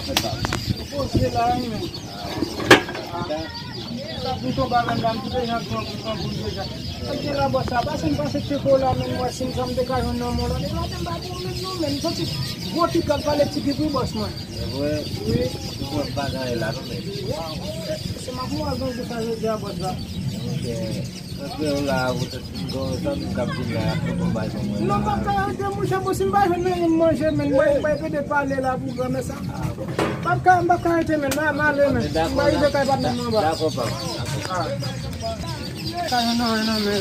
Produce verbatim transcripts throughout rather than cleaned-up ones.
Poze la, wi, men. Sa pou tonbe avè m la, m tou deja grangou, grangou deja. Sa gen la, bòs la, pase m pase tcheke w la, men, m wè si m sa m te ka jwenn nan men w la. Depi maten m pa pou w menm non, men m santi gwo tit k ap pale ti pi pou bòs mwen. Se vre? Wi. Ou wè m pa gen anyen la, non, men. Waw, se m ap mouri ak grangou sa jodi a, bòs la. Ok. Mwen kreye w la, ou te fin gon zanmi k ap vin la, y ap pote yon bagay pou mwen la. Non, m p ap ka rete, monchè, bon, si m pa jwenn anyen m manje, men, m bay, m bay pede pale la pou granmè sa. M p ap ka, m p ap ka rete, men, m a, m ale, men. M pa rive kay patnè m anba. Dakò, pa. Ah. Kay an nan, an nan, men.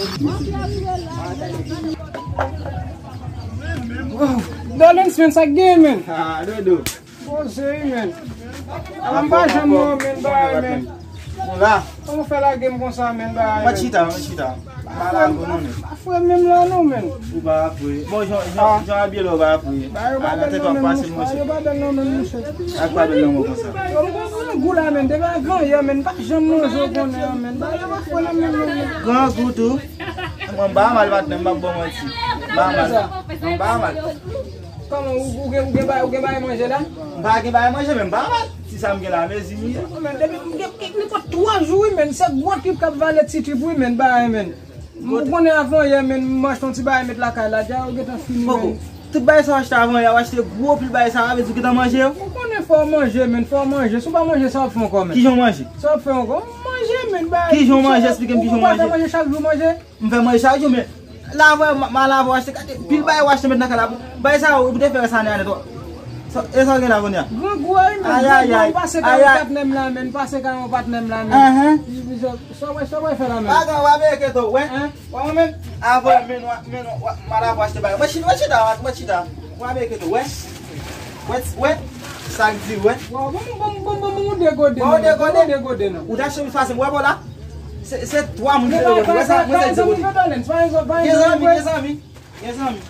Wow. Dolens, men, sa k genyen, men? Ah, Dodo. Poze wi, men. Ala m pa janm wè w, men, bay, men. Ou la? Kòman w fè lage m konsa, men, bay, men? Mwen chita, mwen chita. Pa lage w non, men. Pa fre menm la non, men. Ou pa fre. Bon, jan, jan, jan abye la, ou pa fre. Bay, yo pa bèl non, men, monchè. Yo pa bèl non, men, monchè. Ak pa bèl non, men, konsa. Yo, m konn grangou la, men. Depi a gran yè, men, m pa janm manje, w konnen an, men. Bay, yo pa fre non, men, non, men. Grangou tou. Mwen, m pa mal, patnè, m p ap ba w manti. M pa mal. M pa mal. Kòman, ou, ou gen, ou gen bagay, ou gen bagay manje la? M pa gen bagay manje, men m pa mal. Ti sa m gen la, mezi m ye. Men depi m gen, gen nenpòt twa jou, wi, men se gwo trip k ap vale ti trip, wi, men bagay, men. M konnen avan yè, men m achte yon ti bagay met lakay la, dja yo gentan fini, men. Poko. Tout bagay sa w achte avan yè, w achte gwo pil bagay sa, sa vle di w gentan manje yo? Ou konnen fò w manje, men, fò w manje. Si w pa manje, sa w ap fè ankò, men? Kijan w manje? Sa w ap fè ankò? Manje, men, bagay. Kijan w manje? Esplike m kijan w manje. Ou pa fè manje chak jou, manje? M fè manje chak jou, men lave, m, m a lave, w achte, gade, pil bagay w achte met nan kay la. Bagay sa yo, ou te fè rès ane a nèt, w. Sa, e sa w gen la kounye a? Grangou a, wi, men. Ayayay. Grangou a, m pase kay yon patnè m la, men. M pase kay yon patnè m la, men. Ahàn. Li, li, sa, sa w wè, sa w wè fè la, men. Pa gen, w ap enkyete w, wè. Hein? Wè mwen menm, avan, men, w, men, w, m a lave, w achte bagay. Mwen chita, mwen chita, mwen chita. W ap enkyete w, wè. Wè, wè. Sa k di, wè. Bon, bon, bon, bon, bon, bon, de gode, non. Bon, de gode. De gode, non. Ou ta chemi fason, wè, bon, la. Se, se twa moun ki te gode. Wè sa, mwen se de gode. Gen zanmi, gen zanmi. Gen zanmi.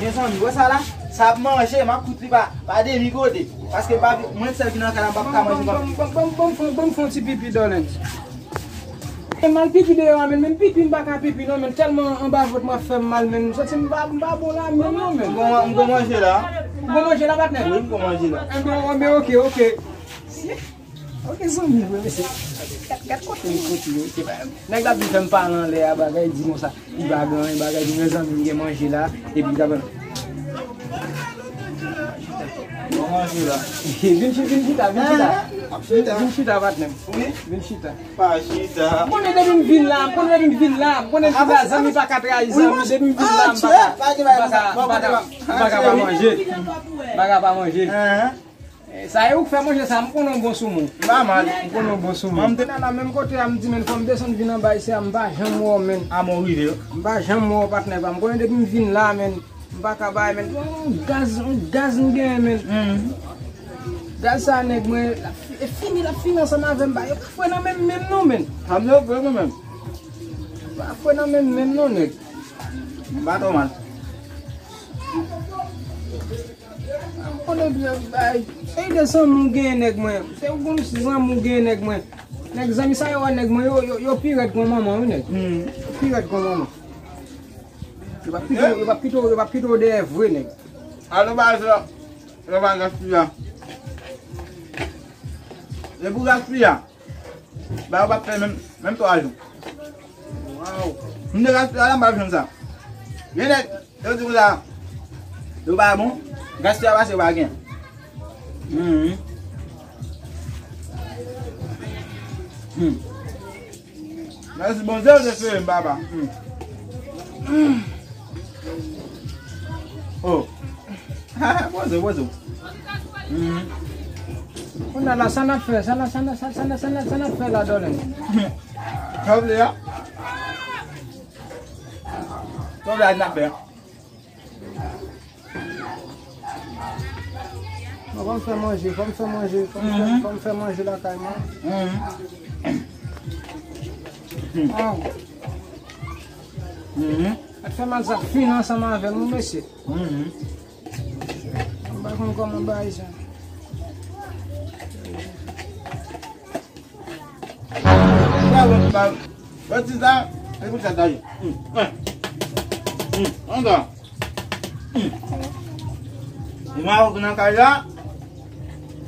Gen zanmi, wè sa la. Sa ap manje, m ap kout li pa, pa demi gode. Paske pa, mwen sèl ki nan kay la, m p ap ka manje. Bon, bon, bon, bon, bon, bon, bon, bon, ti pipi, Dolens. E mal pipi deyò a, men, men pipi, m pa ka pipi, non, men tèlman anba vant mwen ap fè m mal, men m santi m pa, m pa bon la, men non, men. M gon, m gon manje la. Ou gon manje la, patnè? Wi, m gon manje la. Enben, enben, ok, ok. Ok, zanmi, vre, mesye. Gad, gad kote m kote yo, se pa, nèg la vin fè m pale anlè a, bagay, di konsa, li pa gen anyen, bagay, di, mezanmi, m gen manje la, epi li ta ban m. Bon manje la. Vin chi-, vin chita, vin chita. Ah, ap chita. Vin chita, patnè m. Wi. Vin chita. Pa chita. M konnen depi m vin la, m konnen depi m vin la, m konnen m vin la, zanmi pa ka trayi zanmi, depi m vin la, m pa ka, m pa ka, m pa ka pa manje. M pa ka pa manje. Eh, sa e ou k fè manje sa, m konnen w bon sou mwen. M pa mal. M konnen w bon sou mwen. Mwen m te nan la menm kote a, m di, men, fò m desann vin anba isi a, m pa janm wè w, men. A mwen rive yo. M pa janm wè w, patnè pa m. M konnen depi m vin la, men, m pa ka bay, men. Yon gaz, yon gaz m genyen, men. Gaz sa, nèg mwen, l ap fi-, e fini, l ap fini ansanm avè m, ba, yo pa fre nan men m menm non, men. Sa m yo vre mwen menm. Yo pa fre nan men m menm non, nèg. M pa twò mal. Konnen byen bay. Se de zanmi w genyen, nèg mwen. Se yon zanmi w genyen, nèg mwen. Nèg zanmi sa yo, nèg mwen, yo, yo, yo pi rèd kon manman, wi, nèg. Yo pi rèd kon manman. Yo p ap kite, yo p ap kite, yo p ap kite w dèyè vre, nèg. Alo, baz la. Yo pa gaspiya. E pou gaspiya. Ba yo p ap fè menm, menm twa jou. Waw. M te gaspiya la, m pa jwenn sa. Gen nèg, yo di konsa, yo pa bon, gaspiya pase yo pa gen. Mhm. Hmm. Mèsi Bondye, ou te fè m, papa. Hmm. Oh. Poze, poze. Mhm. Kounye a la, sa n ap fè, sa n ap, sa n ap, sa, sa n ap, sa n ap, sa n ap fè la, Dolens? Sa w vle a? Sa w vle a, n ap fè. Non, fò m fè manje, fò m fè manje, fò m fè, fò m fè manje lakay mwen. Mhm. Ah. Mhm. Sa k fè mal sa k fin ansanm avè m, wi, mesye. Mhm. M pa konn kòman bagay sa. Sa bon, pa. Bon, ti sa, e pou sa ta ye. Hmm, hmm, hmm, anka. Hmm. Ou mawon nan kay la.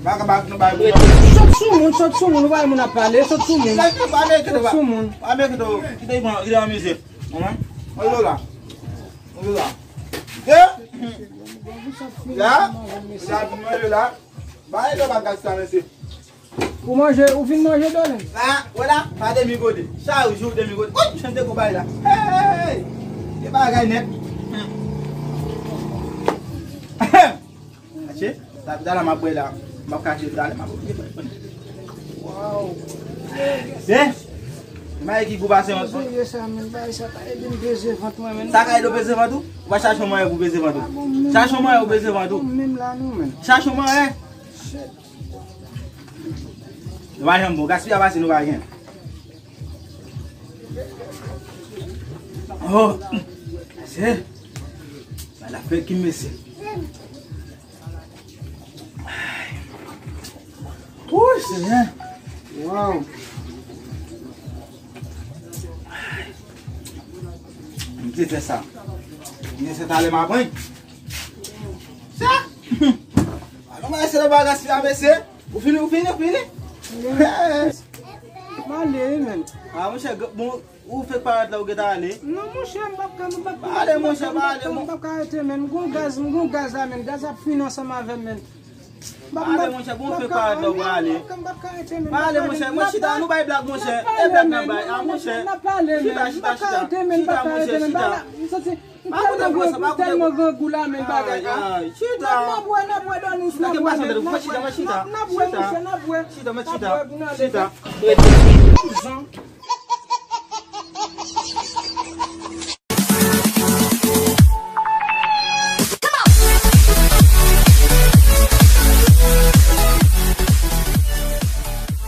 Baka bak nou bay moun. Sot sou moun, sot sou moun, ou bay moun ap pale, sot sou moun. Sot sou moun. Pa mete to, kite pran, kite anmize. Mwen yo la. Mwen yo la. Kite. La. La, mwen yo la. Bay lè bagay sa, mesye. Ou manje, ou fin manje, Dolens? La, wè la, pa demi gode. Chak jou demi gode. Kòm jan de kou bay la. Hey! Se bagay nèt. Ache, ta, ta la m ap bwè la. M ap kache talè, m ap oblije bwè. Waw. Se? Mwen ki gou pase yon sou. Serye sa, men, bay sa ka ede m peze vant mwen, men. Sa ka ede w peze vant ou? Ou pa chache yon mwayen pou peze vant ou. Chache yon mwayen pou peze vant ou. Menm la, non, men. Chache yon mwayen. Nou pa janm bon. Gaspiya pase nou pa gen. Oh, mesye. Sa la fè ki mesye. Wouy, Senyè. Waw. M te fè sa. Men se talè m aprann. Sa. Alon, mwen se le bagay si la, mesye. Ou fini, ou fini, ou fini? Male, wi, men. Ah, monchè, bon, ou fèk parèt la, ou gentan ale? Non, monchè, m p ap ka, m p ap ka. Pale, monchè, pale, m p ap ka rete, men. M gon gaz, m gon gaz la, men. Gaz ap fini ansanm avè m, men. Pale, monchè, bon, ou fèk parèt la, ou prale. M p ap ka rete, men. Pale, monchè, mwen chita, nou bay blag, monchè. E blag nan bay, ah, monchè. Chita, chita, chita. Chita, monchè, chita. Pa koute m konsa, pa koute m. Tèlman grangou la, men bagay, ah. Ay, ay, chita. N ap bwè, n ap bwè, Dolens, n ap bwè, men, n ap bwè. Chita, mèt chita. N ap bwè, monchè, n ap bwè. Chita, mèt chita. Chita.